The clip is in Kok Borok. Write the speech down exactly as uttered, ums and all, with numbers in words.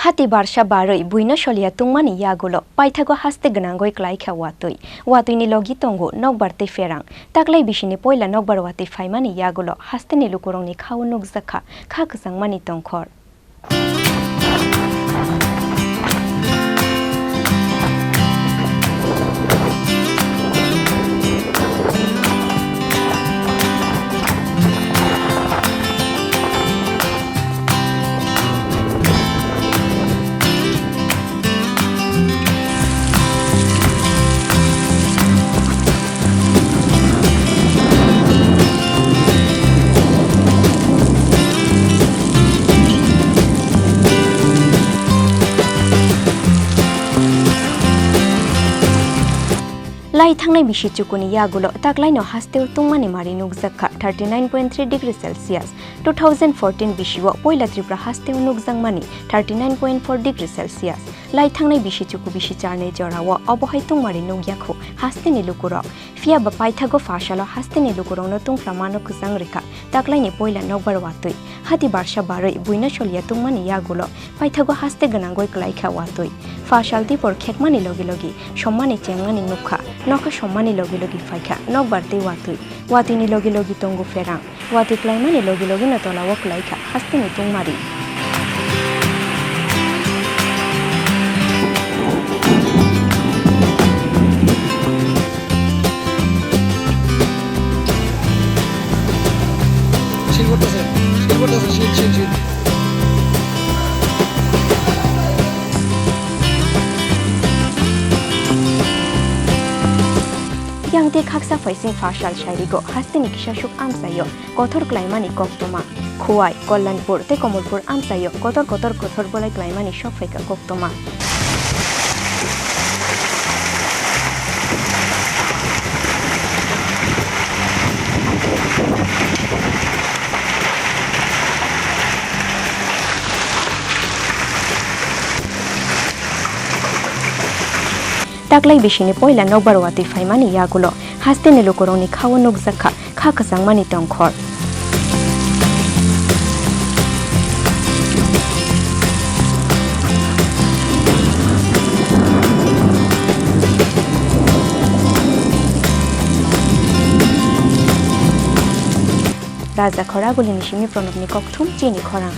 Hati barsa barwi buino soliya tungmani yagulo paithago haste gwnangwi klaikha watwi. Watwini logi tongo nokbar tei pherang. Taklai bisini poila nokbar watwi phaimani yagulo hasteni lukurokni khao nukjakha kha kwchangmani tongkhor. Lai thangnai bisi chukuni yagulo taklaino hasteo tungmani mari nukjakha thirty nine point three degree Celsius. Two thousand fourteen bisio poila Tripura hasteo nukjakmani thirty nine point four degree Celsius. Lai thangnai bisi chuku bisi charni jorao obohai tungmari nukya khu hasteni lukurok. Phiya ba paithago phasalo hasteni lukurokno tungphla mano kwchang rikha taklaini poila nokbar watwi. Hati barsa barwi buino soliya tungmani yagulo paithago haste gwnangwi klaikha watwi. Phasal tipor khekmani logi logi sommani chengmani nukha, nokha sommani logi logi phaikha nokbar tei watwi. Watwini logi logi tongo pherang. Watwi klaimani logi logino tolao klaikha hasteni tungmari. Silver tase, silver tase, sil, sil, sil. Yang tei khaksa phaising phasal sairigo hasteni kisa suk amchaio. Kothor klaimani koktwma. Khowai, Kalyanpur tei Kamalpur amchaio kotor kotor kothor bolai klaimani sok phaikha koktwma. Taklai bisini poila nokbar watwi phaimani yagulo hasteni lukurokni khao nukjakha kha kwchangmani tongkhor. Raja Khoragulini simi Pranobni kokthum chini khorang.